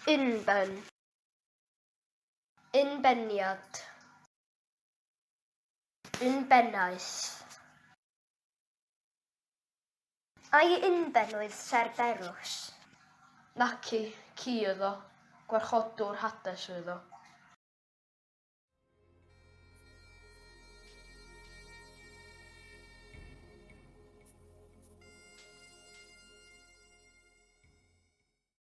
Unben. Unbeniad. Unbennaeth. Ai unben oedd Cerberus? Naci, ci oedd o. Gwarchodwr Hades oedd o.